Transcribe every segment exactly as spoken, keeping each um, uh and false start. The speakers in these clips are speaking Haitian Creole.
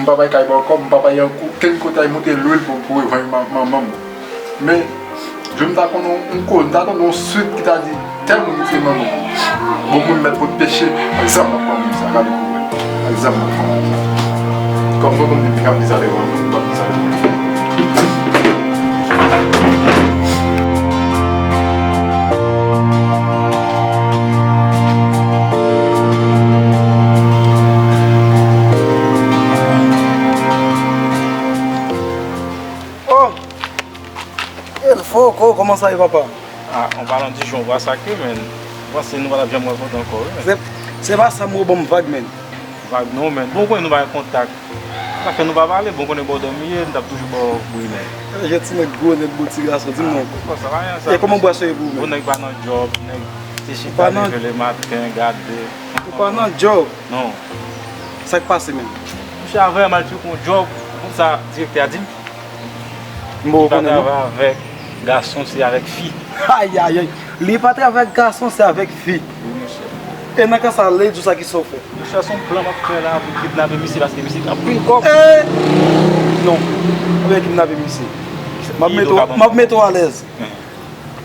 Papa y kay ba w kòb, papa y an kou, kenn kote ay monte lwil pou, pou revanj man-, manman m. Men, jan m ta konnen yon, yon ko-, m ta tande yon swit ki ta di, tèl moun ki te manman m. Bon, moun mèt pot peche, ak zam nan pran moun sa, gade pou wè. Ak zam nan pran moun sa. Kòm mwen konn depi k ap di sa devan mwen, m p ap di sa devan mwen. Oh! El Foco, kòman sa ye, papa? Ah, an palan di jan w vwa sa ke, men, m panse nou pa t ap janm wè kontan ankò, wi, men. Se, se pa sa, m ban m vag, men. Vag non, men. Bon, konnen nou pa gen kontak. Sa fè nou pa pale, bon, konnen bò dòmi ye, m t ap toujou ba w bri, men. Eh, jan ti nèg gwo nèg bon ti gason, di m non. Ah, sa pa anyen, sa. E kòman bwasyon ye pou ou, men? Bon, nèg pa nan djòb, nèg te chita leve lematen, gade. Ou pa nan djòb? Non. Sa k pase, men? Monchè, avè m al tcheke yon djòb, konsa, direktè a di m. M poko konnen, non. Li pa travay avèk gason, se avèk fi. Ayayay! Li pa travay avèk gason, se avèk fi. Wi, monchè. E nan ka sa, lè di w sa, kisa w fè? Monchè, se yon plan m ap fè la pou kidnape misye, paske misye gen anpil kòb. Eh! Non. Ou pa kidnape misye. M ap mete w, m ap mete w alèz.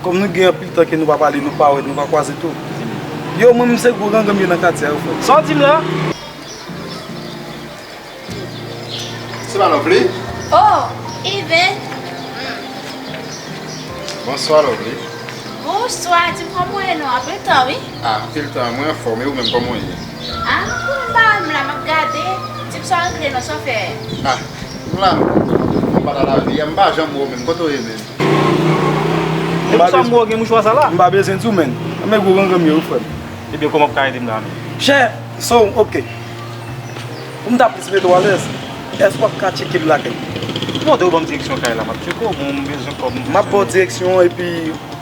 Kòm nou gen anpil tan ke nou pa pale, nou pa wè, nou pa kwaze tou. Yo, mwen menm se gwo gangan m ye nan katye a, yo, frè. Sa w di m la? Se pa Lovely? Oh, Ive. Bonswa, Lovely. Bonswa, di m kòman w ye non, anpil tan, wi. Ah, anpil tan, mwen anfòm, e ou menm, kòman w ye? Ah, m pa menm la, m ap gade, di m sa w regle non, sa w fè? Ah, m la, m pa nan lavi a, m pa janm wè w menm, kote w ye menm? E pou sa m wè w gen mouchwa sa la? M pa bezwen di w, menn. Men gwo gangan m ye, wi, frè m. Ebyen, kòman w ka ede m la, menn? Chè, so, ok. Pou m ta plis mete w alèz, èske w ap ka tcheke m lakay? Non, depi w ban m direksyon kay la, m ap tcheke w. Bon, m bezwen kòb, m bezwen. M ap ba w direksyon epi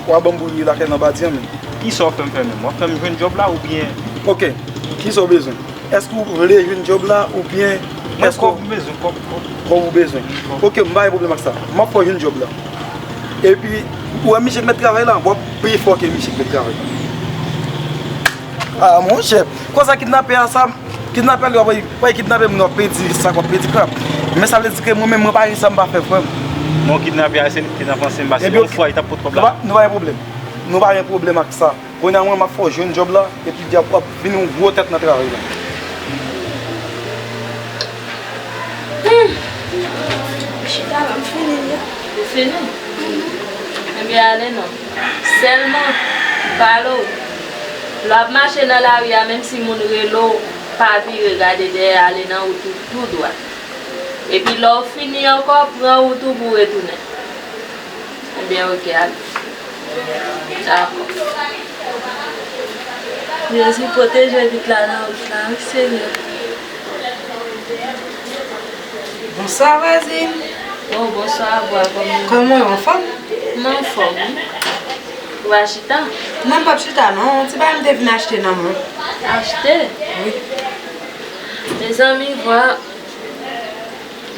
w a ban m pou rive lakay nan badi an, menn. Kisa w fè m fè menm? W ap fè m jwenn djòb la oubyen? Ok. Kisa w bezwen? Èske w vle jwenn djòb la oubyen èske w... Mwen, kòb m bezwen, kòb, kòb. Kòb ou bezwen? Kòb. Ok, m pa gen pwoblèm ak sa. M ap fè w jwenn djòb la. Epi, ou wè misye k mèt travay la, w ap pi fò ke misye k mèt travay la. Ah, monchè, konsa kidnapè a sa, kidnapè a li w ap, w ap kidnape moun, w ap pèdi sa k w ap pèdi, frè m. Men sa vle di ke mwen menm, mwen pa gen sa m pa fè, frè m. Non, kidnapè a se li ki te nan panse m, paske yon fwa li t ap pot kòb la. Nou pa, nou pa gen pwoblèm. Nou pa gen pwoblèm ak sa. Kounye a mwen, m ap fè w jwenn djòb la, epi dyab w ap vin yon gwo tèt nan travay la. Hmm. Chita la, m fini, wi. Ou fini? Ebyen, ale non. Sèlman, m pale w. Lè w ap mache nan lari a, menm si moun rele w, pa vire gade dèyè, ale nan wout ou tou dwat. Epi lè w fini ankò, pran wout ou pou w retounen. Ebyen, ok, ale. Dakò. Jezi, pwoteje vit la nan wout la, wi, Senyè. Bonswa, vwazin. Oh, bonswa, vwa, kòman w ye? Kòman w ye, anfòm? M anfòm, wi. Ou pa chita? Non, m p ap chita, non. Ti bagay m te vin achte nan men w. Achte? Wi. Mezanmi, vwa,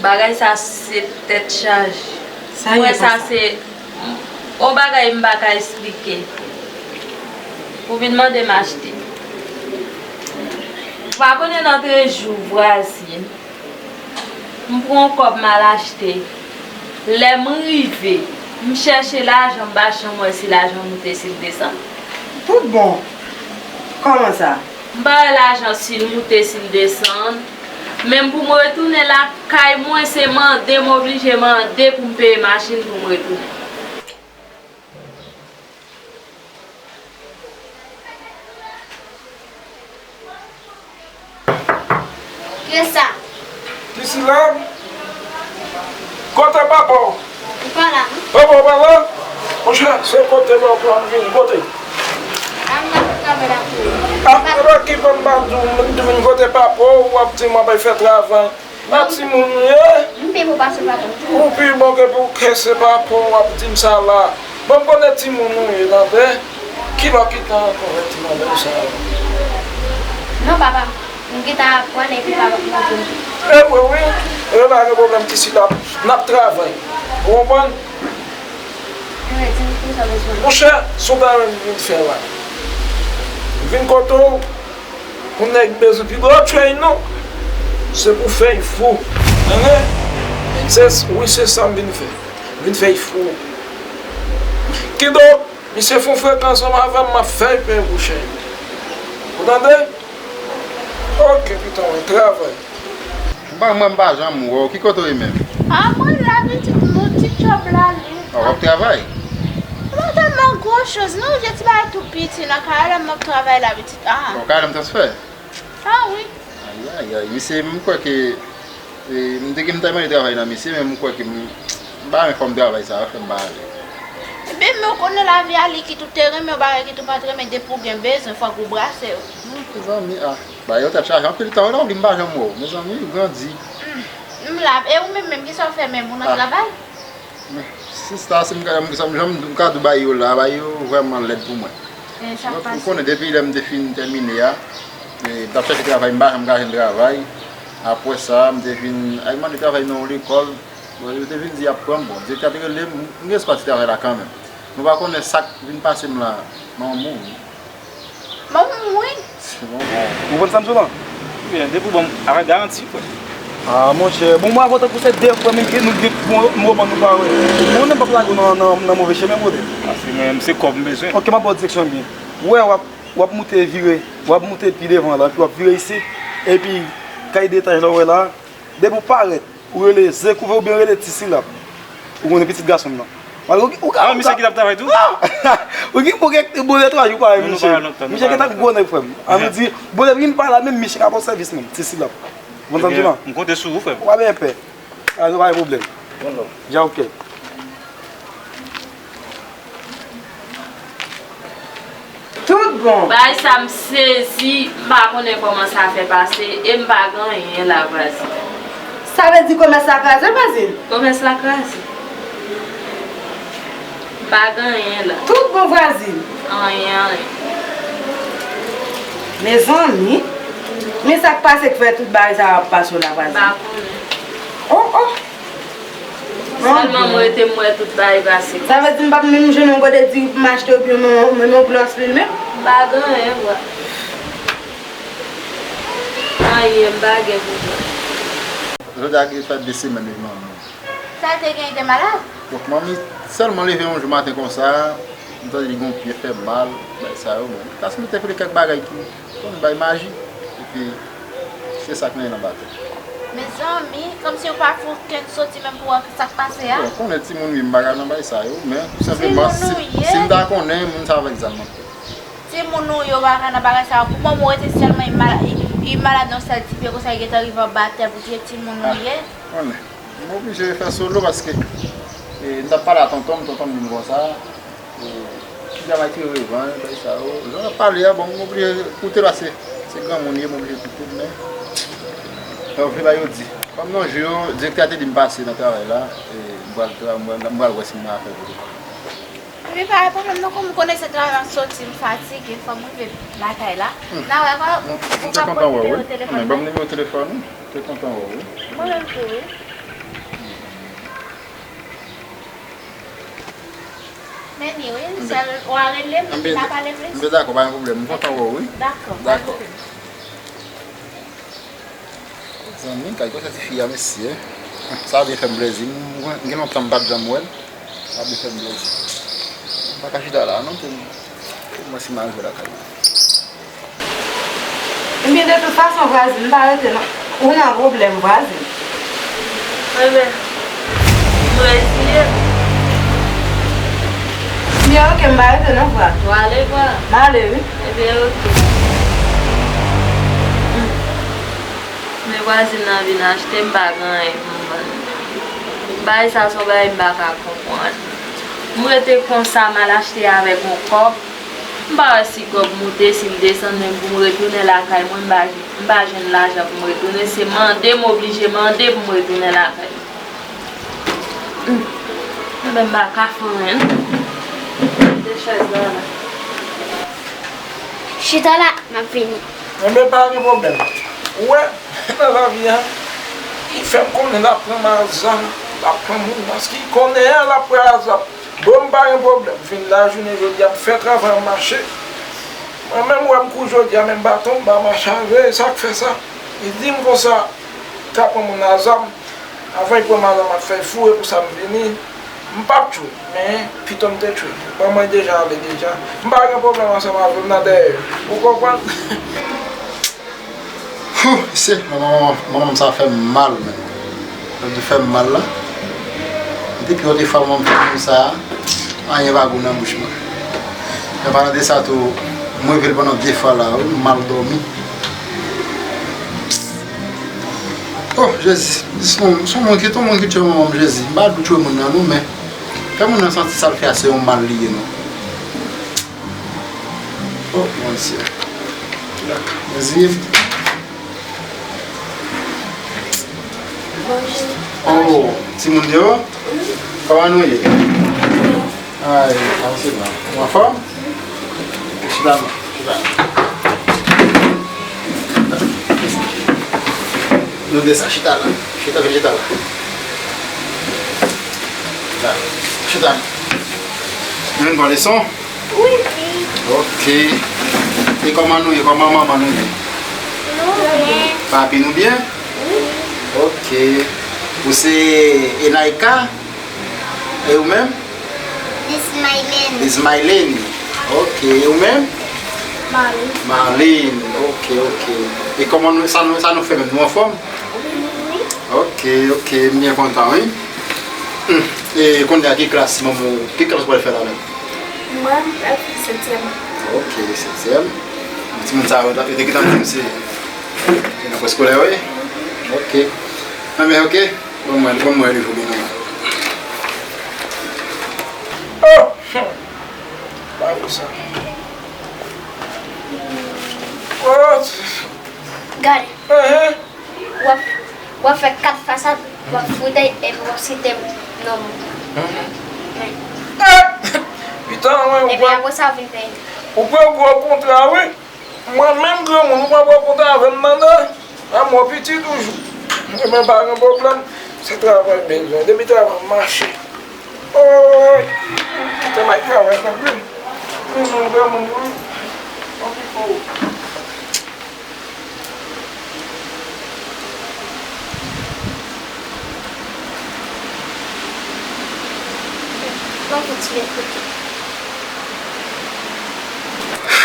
bagay sa se tèt chaje. Sa ye konsa. Mwen, sa se yon bagay m pa ka esplike. Ou vin mande m achte. Ou pa konnen nan trèz jou, vwazin, m pran kòb m al achte. Lè m rive, m chèche lajan, m pa janm wè si lajan moute, si l desann. Tout bon. Kòman sa? M pa wè lajan si l moute, si l desann. Menm pou m retounen lakay mwen, se mande m oblije mande pou m peye machin pou m retounen. Kiyès sa? Kisi la? Kote papa w? Li pa la, non. Papa w pa la? Monchè, se kote papa w vin kote? A, m nan travay la pou ou. A, epa ki pa m pa di w, m di vin kote papa w, w ap di m ap al fè travay. A timoun ou ye? M pi bon pase papa m. Ou pi bon ke pou ke se papa w ap di m sa la. Bon, m konnen timoun ou ye, tande. Kilè w kite ankò wè ti madanm sa a? Non, papa, m gentan ap pran epi papa m ap vini. E vre, wi. E pa gen pwoblèm, ti sila. N ap travay. Ou konprann? Monchè, si w ta wè m vin fè la. Vin kote w. Pou nèg bezwen pi gwo tchwèy non. Se pou fèy fou. Tande? Se, wi, se sa m vin fè. M vin fè y fou. Kidonk, misye fè yon frekans ansanm avè m, m ap fè y peye pou chèn. Ou tande? Ok, piton, mwen travay. M pa, mwen, m pa janm wè w. Ki kote w ye menm? A, mwen la, pitit, nou ti djòb la, li. A, w ap travay? Pa tèlman gwo choz, non, je ti bagay tou piti nan kay la, m ap travay la, pitit. A. Bon, kay la m transfè? A, wi. Ayayay, misye, m kwè ke, e, m te gen, m ta mande travay nan misye, men m kwè ke m, m pa renmen fòm travay sa a, fè m pa ale. Ebyen, men w konnen lavi a, li ki tou te renmen, yon bagay ki tou pa t renmen, depi w gen bezwen, fòk ou brase yo. Non, mezanmi, a. Ba yo tèt chaje anpil tan, wi, la, ou di m pa janm wè w. Mezanmi, ou grandi. Hmm. M la, e ou menm menm, kisa w fè menm? Ou nan travay? Men, sista, si m ka, jan m ka di w, bagay yo la, bagay yo vrèman lèd pou mwen. Men sa k pase? Ou konnen, depi lè m te fin tèmine a, e, m t ap chèche travay, m pa janm ka jwenn travay. Apre sa, m te vin al mande travay nan yon lekòl. Bon, yo te vin di y ap pran m. Bon, direktè a te rele m, m gen espwa ti travay la kanmenm. Nou pa konnen sa k vin pase m la, manman mouri. Manman mouri? Ou konprann sa m di w la? Ebyen, depi w ban m, avèk garanti, frè. A, monchè, bon, mwen avè w tankou se de frè, men nou gen, bon, nou ban nou pa wè. Mwen menm p ap lage w nan, nan, nan move chemen, brother. Paske mwen menm, se kòb m bezwen. Ok, m ap ba w direksyon byen. Ou wè, w ap, w ap moute vire, w ap moute pi devan la, epi w ap vire isit, epi kay de etaj la, ou wè la, depi w parèt, ou rele Zekouvè oubyen rele Ti Silap. Ou konnen pitit gason m nan. Ou, ou, ou, ah, misye ki t ap travay tou? Ou gen bon, gen bon de twa jou pa wè misye. Misye gentan gwo nèg, frè m. An nou di, bon, depi m pa la menm, misye ka ba w sèvis menm, Ti Silap. Bon, sa m di w la. M konte sou ou, frè m. Ou pa bezwen pè. Ah, nou pa gen pwoblèm. Bon, non. Dja ok. Tout bon. Bagay sa m sezi, m pa konnen kòman sa fè pase, e m pa gen anyen la, vwazin. Sa vle di komès la kraze, vwazin? Komès la kraze. M pa gen anyen la. Tout bon, vwazin? Anyen, anyen. Mezanmi, men sa k pase k fè tout bagay sa ap pase w la, vwazin? M pa konnen. Oh, oh. Sèlman m rete m wè tout bagay pase. Sa vle di m p ap menm jwenn yon kote di pou m achte oubyen menm yon glòs lwil menm? M pa gen anyen, vwa. Anyen, m pa gen pou mwen. Jodi a gen fè de semèn depi manmi. Sa te gen, li te malad? Donk, manmi sèlman leve yon jou maten konsa, m tande li gen yon pye fè mal, bagay sa yo, bon. Li ta sipoze te fè kèk bagay ki Konn bay maji, epi se sa k nan batay. Mezanmi, kòmsi yo pa fout kenn soti menm pou wè sa k pase a. Bon, konnen timoun wi, m pa ka nan bay sa yo, men tou senpleman, si, si m ta konnen, moun sa avèk zam nan. Timoun ou yo pa ka nan bagay sa yo. Pou mwen, mwen rete sèlman, li malad, li, li malad nan sèl ti pye konsa, li gentan rive anba tè pou tiye timoun ou ye. Konnen. M oblije fè solo paske, e, m t ap pale a tonton m, tonton m di m konsa, e, ki jan m ap tire revanj, bagay sa yo. Jan n ap pale a, bon, m oblije koute l paske se granmoun li ye, m oblije koute l, men, anfen, bagay yo di. Kòm nan jou yo, direktè a te di m pase nan travay la, e, m pral tra-, m pral, m pral wè si m gen afè pou li. Epi pa gen pwoblèm non, kòm ou konnen se travay m ap soti, m fatige, fò m rive lakay la. Hmm. N a wè, ou ka pran nimewo telefòn mwen. Ban m nimewo telefòn ou. Te kontan wè w, wi. Mwen menm tou, wi. Men ni, wi, sèl w a rele m, n a pale plis. M te dakò, pa gen pwoblèm. M kontan wè w, wi. Dakò, pa gen pwoblèm. Zanmi, kay konsa ti fi a, mesye. Sa byen fè m plezi. M gen lontan m pa t janm wè l. Sa byen fè m plezi. M pa ka chita la, non, pou m, pou m wè si m a rive lakay mwen. Ebyen, de tout fason, vwazin, m pa rete non. Ou nan pwoblèm, vwazin. Ebyen, m reziye m. Ebyen, ok, m pa rete non, vwa. Ou ale, vwa. M ale, wi. Ebyen, ok. Men vwazin nan vin achte, m pa gen anyen pou m vann. Bagay sa se yon bagay m pa ka konprann. M rete konsa, m al achte avèk yon kòb. M pa wè si kòb moute, si l desann, men pou m retounen lakay mwen, m pa, m pa jwenn lajan pou m retounen. Se mande m oblije mande pou m retounen lakay mwen. Hmm. Mwen menm m pa ka fè anyen non. Mete chèz la la. Chita la, m ap vini. Enben, pa gen pwoblèm. Ou wè, nan lavi a, li fè m konnen l ap pran m a zam, l ap pran moun, paske li konnen l ap pran l a zam. Bon, m pa gen pwoblèm. M vin lajounen jodi a, m fè travay, m mache. Mwen menm, ou wè m kouri jodi a, menm baton, m pa mache avè l, e sa k fè sa. Li di m konsa, l ka pran moun a zam. Avan y pran madanm, m ap fè l foure pou sa m vini. M p ap tchwe, men pito m te tchwe. Manman y deja ale deja. M pa gen pwoblèm ansanm avè l nan dèyè. Ou konprann? Hoo, mesye, manman, manman, manman m sa fè m mal, menm. Lè m di fè m mal la, depi lòt fwa manman m fè m sa, anyen pa gou nan bouch mwen. An palan de sa tou, m reve l pandan de fwa la, wi, m mal dòmi. Oh, Jezi, se yon, se yon moun ki, se yon moun ki tchwe manman m, Jezi. M pa dwe tchwe moun nan, non, men fè moun nan santi sa l fè a, se yon mal li ye, non. Oh, Bondye. Jezi. Oh, timoun yo, kòman nou ye? Ay, avanse non. Ou anfòm? Chita non, chita. Nou de sa, chita la. Chita, chita la. La, chita. Nou vin pran leson? Wi. Ok. E kòman nou ye? Kòman manman nou ye? Nou byen. Papi nou byen? Wi. Ok. Ou se Enaika? E ou menm? Ismaylene. Ismaylene. Ok. E ou menm? Marlene. Marlene. Ok, ok. E kòman nou, sa nou, sa nou fè menm? Nou anfòm? Wi, wi, wi. Ok, ok. M byen kontan, wi. Hmm. E kounye a ki klas manman w, ki klas w pral fè la menm? Mwen, m pral fè setyèm. Ok, setyèm. Timoun sa yo, yo te gentan di m se, se nan preskolè, wi? Ok. Anben, ok. Ban mwen, ban mwen li pou byen. Oh! Bravo sa. Oh! Gade. Uh-huh. W ap, w ap fè kat fasad, w ap foutèy, epi w ap site non mwen. Mhm. Wi. Eh! Pita, mwen, epi apre sa, w vin peye. Ou pran gwo kontra, wi. Mwen menm granmoun, ou pran gwo kontra avè m nan, non? A mò piti toujou. Mwen pa gen pwoblèm. Se travay bezwen. Depi travay mache. Oy! Travay travay anpil. Mwen menm granmoun, wi. Anpil pou ou.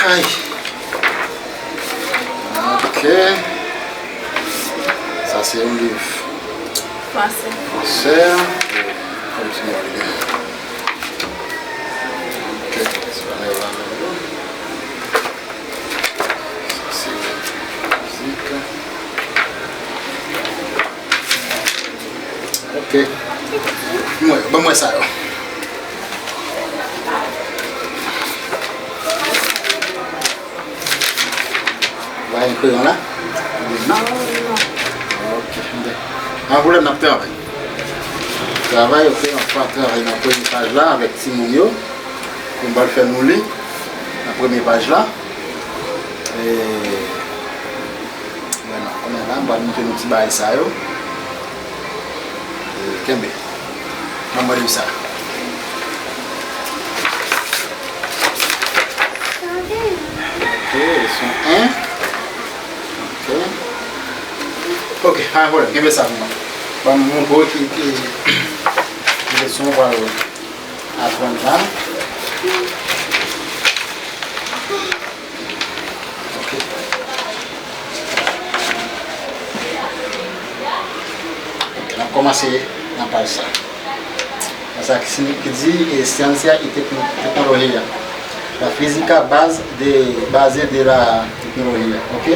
Ay. Ok. Sa se yon liv. Fransè. Fransè. Kontinye li. Ok. Espanyòl la menm. Sa se mizik. Ok. Mwen, ban mwen sa yo. Ou pa gen kreyon la? Non, non. Ok, ben. Pa gen pwoblèm, n ap travay. Travay, ok, n ap travay nan premye paj la avèk timoun yo. Pou m pral fè nou li nan premye paj la. E, wè non, kounye a la, m pral montre nou ti bagay sa yo. E, kenbe. Ban mwen liv sa. Ok, leson en. Ok. Ok, pa gen pwoblèm, kenbe sa pou mwen. Ban m montre w ki, ki, ki leson w pral aprann la. Ok. Ok, n ap kòmanse nan paj sa. Sa ki, ki di, eh, ciencia y tecno-, tecnología. La física bas de, base de la tecnología, ok?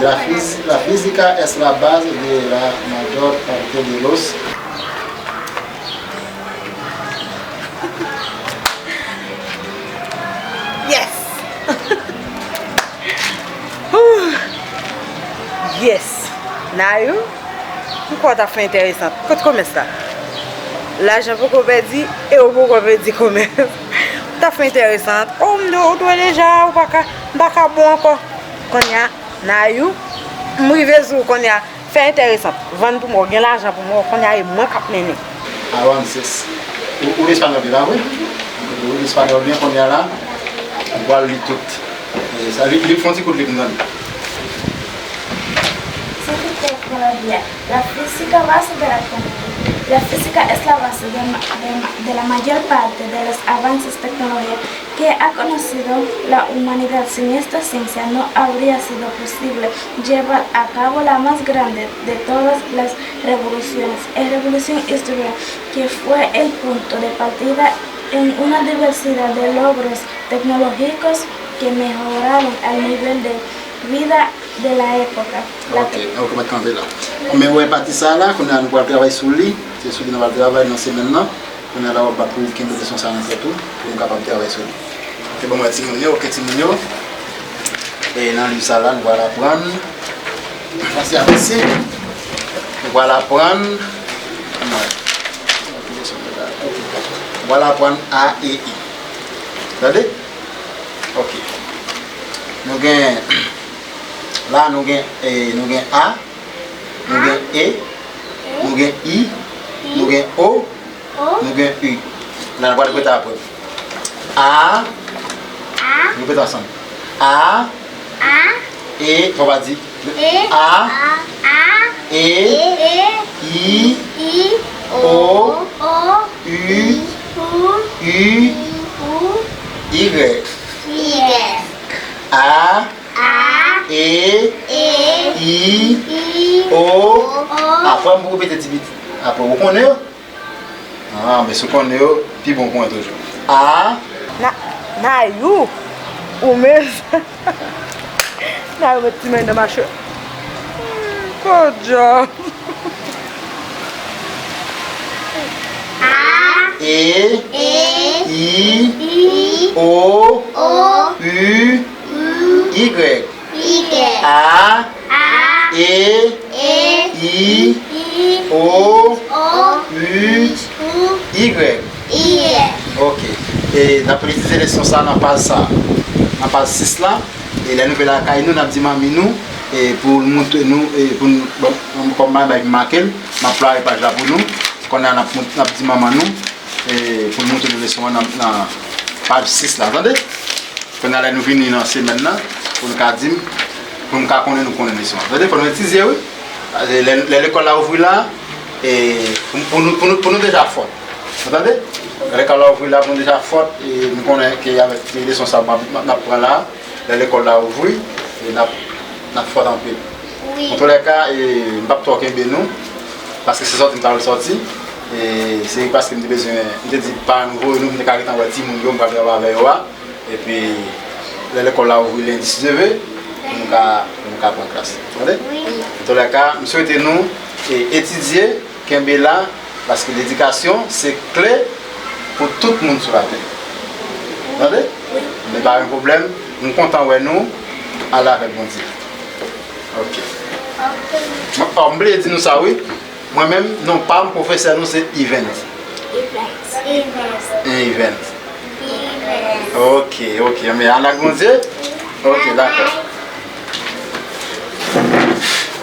La fis-, la física es la base de la mayor parte de los Yes! Yes! Nayou, m kwè w t ap fè enteresan. Kote komès la? Lajan poko pèdi e ou poko pèdi komès. Ou t ap fè enteresan. Oh, m dwe, ou dwe deja, ou pa ka, m pa ka bon ankò. Kounye a, Nayou, m rive sou ou kounye a. Fè enteresan. Vann pou mwen, w gen lajan pou mwen, kounye a e mwen k ap mennen. Avances. Ou, ou li espanyòl li la, wi? Ou li espanyòl byen, kounye a la, ou pral li tout. E sa, li, li fè yon ti kout li pou m tande. S'il te plaît, prends todavía. La física base de la economía. La física es la base de, ma- de ma- de la mayor parte de los avances tecnológicos que ha conocido la humanidad. Sin esta ciencia no habría sido posible llevar a cabo la más grande de todas las revoluciones, la revolución industrial, que fue el punto de partida en una diversidad de logros tecnológicos que mejoraron el nivel de vida de la época. La Ok, ok, mwen kanpe la. Men wè pati sa la, kounye a nou pral travay sou li. Se sou li nou pral travay nan semèn nan. Kounye a la w ap bat pou kenbe leson sa nan tèt ou, pou nou kapab travay sou li. Ok, bon, mwen timoun yo, ok, timoun yo. E nan liv sa la, nou pral aprann. Mèsi, mèsi. Nou pral aprann. Nou pral aprann A, E, I. Tande? Ok. Nou gen, la nou gen, e, nou gen A, nou gen E, nou gen I, nou gen O, nou gen U. La, nou pral repete apre. A, nou repete ansanm. A, E, fò pa di. A, E, I, O, U, U, Y. A, A, E, E, I, I, O, O, O. Apre, m pou repete ti piti. Apre, ou konnen yo? Ah, men si w konnen yo, pi bon pou mwen toujou. A. Na, Nayou, ou menm. Nayou met ti men nan mache. Good job. A, E, E, I, I, O, O, U, U, Y. Y. A, A, E, E, I, I, O, O, U, U, Y. Y. Ok. E n ap itilize leson sa nan paj sa. Nan paj sis la. E lè nou rive lakay nou, n ap di manmi nou, e pou l montre nou, e pou n, bon, kòm bagay m make l, m ap plwaye paj la pou nou. Kounye a n ap mont-, n ap di manman nou, e pou l montre nou leson an nan, nan paj sis la, tande? Kounye a lè nou vini nan semèn nan, pou nou ka di m, pou nou ka konnen nou konnen leson an. Tande, fò nou etidye, wi. Lè, lè lekòl la ouvri la, e pou, pou nou, pou nou, pou nou deja fòt. Ou tande? Lè lekòl la ouvri la, pou nou deja fòt, e nou konnen ke avèk leson sa n ap, n ap pran la, lè lekòl la ouvri, e n ap, n ap fòt anpil. Wi. Antoulèka, e m p ap twò kenbe nou, paske se sòti m ta pral sòti. E se paske m te bezwen, m te di paran nou voye nou, m te ka gentan wè timoun yo, m pral travay avè yo a. Epi, lè lekòl la ouvri lendi, si Dye vle, pou nou ka, pou nou ka pran klas. Tande? Wi. Antoulèka, m swete nou, e, etidye, kenbe la, paske ledikasyon se kle pou tout moun sou latè. Tande? Wi. Men pa gen pwoblèm, m kontan wè nou, ale avèk Bondye. Ok. Ok. M, oh, m bliye di nou sa, wi. Mwen menm, non pa m, pwofesè nou se Evens. Evens. Evens. Evens. Ok, ok. Men al ak Bondye? Ok, dakò.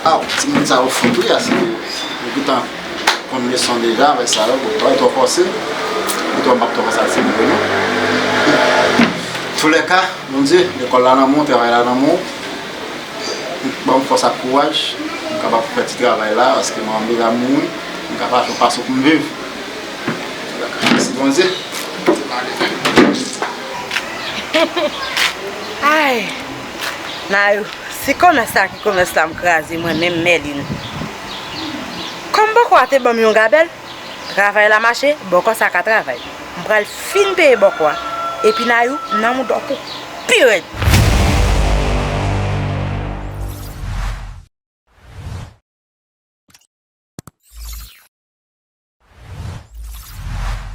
Aw, timoun sa yo fout wi, aske yo gentan konn leson deja, avèk sa yo, bon, pa twò fòse. Pou twò m p ap twò fòse ak timoun yo, non. Toulèka, Bondye, lekòl la nan men w, travay la nan men w. Ban m fòs ak kouraj pou m kapab fè ti travay la, paske manman m deja mouri, m ka pa fè fason pou m viv. Mèsi Bondye. Ay, Nayou, si komès la ki komès la m kraze mwen menm Mèlin. Kòm bòkò a te ban m yon gabèl, travay la mache, bòkò sa ka travay. M pral fin peye bòkò a. Epi Nayou, m nan moud òk ou pi rèd.